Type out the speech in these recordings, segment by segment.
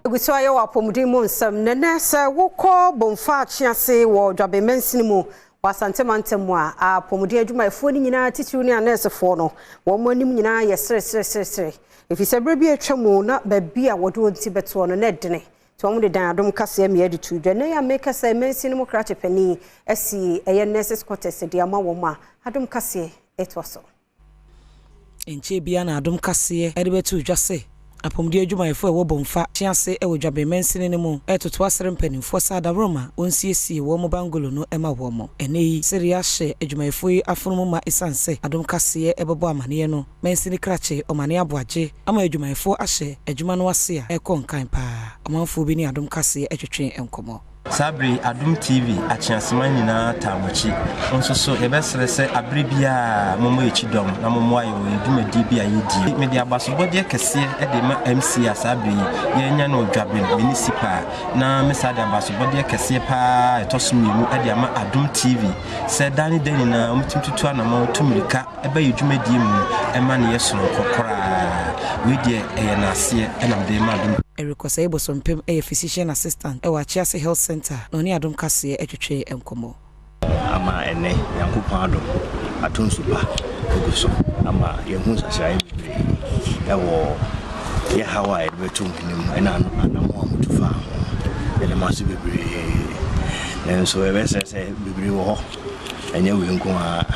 Egu so ayɛ wɔ apɔmuden mu nsɛm. Nɛnɛ sɛ wokɔ Bomfa Akyease wɔ Dwaben mansini mu wɔ Asante mantam mu a, apɔmuden adwumayɛfoɔ no nyinaa titiriw ne anɛɛsefoɔ no, wɔn anim nyinaa yɛ sereseresere. Ɛfiri sɛ berɛ bi atwa mu na baabi a wɔde wɔn ti bɛtoɔ no na ɛdene. Nti wɔn de dan Adom Kaseɛ mmea de to dwa. Nnɛ yi a meka sɛ mansini mu krakye panin asi ɛyɛ nurses quarters de ama wɔn a, Adom Kaseɛ ɛtoa so. Nkyɛn biara na Adom Kaseɛ de bɛto dwa sɛ apɔmuden adwumayɛfoɔ a ɛwɔ Bomfa Kyease wɔ Dwaben mansini no mu ɛretoto asere mpanimfoɔ sɛ adaworoma wɔnsiesie wɔn bungalow no ma wɔn. Ɛnɛ yi sereɛ ahyɛ adwumayɛfoɔ yi afono mu ma ɛsiane sɛ Adom Kaseɛ ɛbɛbɔ amanneɛ no, mansini krakye Ɔmane Aboagye ama adwumayɛfoɔ ahyɛ adwuma no ase a ɛrekɔ nkan paa. Ɔmanfoɔ bi ne Adom Kaseɛ atwetwe nkɔmmɔ. Saa bere Adom TV Akyeaseman nyinaa taa mo akyi. Nso so yɛbɛsrɛ sɛ abere biara mommɔ akyi dɔm na mommoa yɛn wɔ yɛn dwumadie bi a yɛdie. Mede abasobɔdeɛ kɛseɛ de ma MC a saa bere yi yɛanya no Dwaben Municipal, na mesa de abasobɔdeɛ kɛseɛ paa ɛtɔ so mmienu de ama Adom TV sɛ daa ne da nyinaa wɔtumi tutu anammɔn tu mmirika ɛba yɛ dwumadie mu ɛma no yɛ sononko koraa. Wei deɛ ɛyɛ n'aseɛ ɛna mede ma Adom. Eric Osei Bosompem yɛ physician assistant wɔ Akyease Health Center na ɔne Adom Kaseɛ atwetwe nkɔmmɔ. Ama ɛnɛ Nyankopɔn adom ato nsu pa agu so ama yɛhu nsakyeraeɛ bebree ɛwɔ yɛ haw a yɛde bɛto anim ɛna anammɔn a motu faa ho. Yɛda mo ase bebree, nanso yɛbɛsrɛ sɛ bebree wɔ hɔ, ɛnyɛ wei nko ara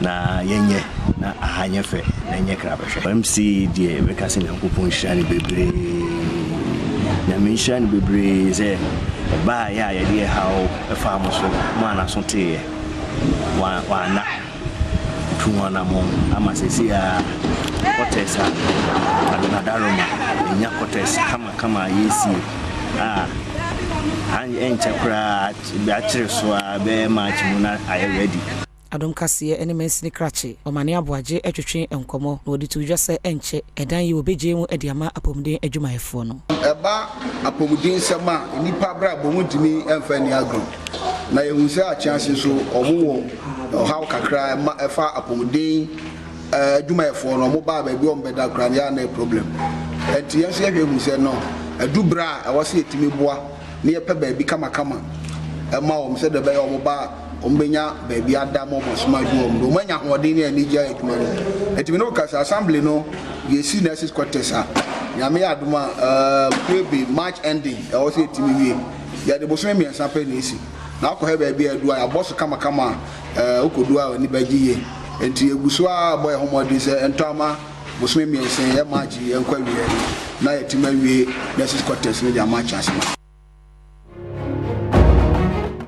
na yɛnyɛ na aha nyɛ fɛ na nyɛ kra bɛhwɛ. MC deɛ, bɛka sɛ Nyankopɔn nhyira no bebree, Nyame nhyira no bebree sɛ ɛbaa yɛ a yɛde yɛ haw ɛfaa mo so mo a n'aso teeɛ wanna tu ho anammɔn ama seesei a quarters a Adaroma ɛnya quarters kamakama a yɛsie a ɛnkyɛ koraa akyere so a bɛyɛ March mu na ayɛ ready. Adom Kaseɛ ne mansini krakye Ɔmane Aboagye atwetwe nkɔmmɔ na wɔde to dwa sɛ ɛnkyɛ ɛdan yi wɔbɛgye mu de ama apɔmuden adwumayɛfoɔ no. Ɛba apɔmuden nsɛm a, nnipa abrabɔ mu ntumi mfa nni agorɔ, na yɛhu sɛ Akyease nso ɔmo wɔ ɔhaw kakra ɛma ɛfa apɔmuden adwumayɛfoɔ no, ɔmo baa baabi a ɔmo bɛda koraa no yɛ ana problem. Ɛnti yɛn nso yɛhwɛ hu sɛ no ɛdu berɛ a ɛwɔ sɛ yɛtumi boa na yɛpɛ baabi kamakama ɛma wɔn sɛdeɛ ɛbɛyɛ ɔmo ba wɔn bɛnya baabi ada ma wɔn asom adwuma wɔn do wɔn anya ahoɔden ne anigye ayɛ adwuma no. Ɛtumi ne kasa assembly no, yɛsi nurses quarters a Nyame yɛ adom a prebe March ending ɛwɔ sɛ yɛtumi wie. Yɛde bosome 3 pɛ na esi na akɔhɛ baabi a adu a yɛabɔ so kamakama a wokɔdu a w'ani bɛgye yie. Nti yɛgu so a bɔ yɛn ho mmɔden sɛ ɛntɔ ama bosome 3 yɛ March yɛnkɔ awie no na yɛtumi awie nurses quarters no de ama Akyeaseman.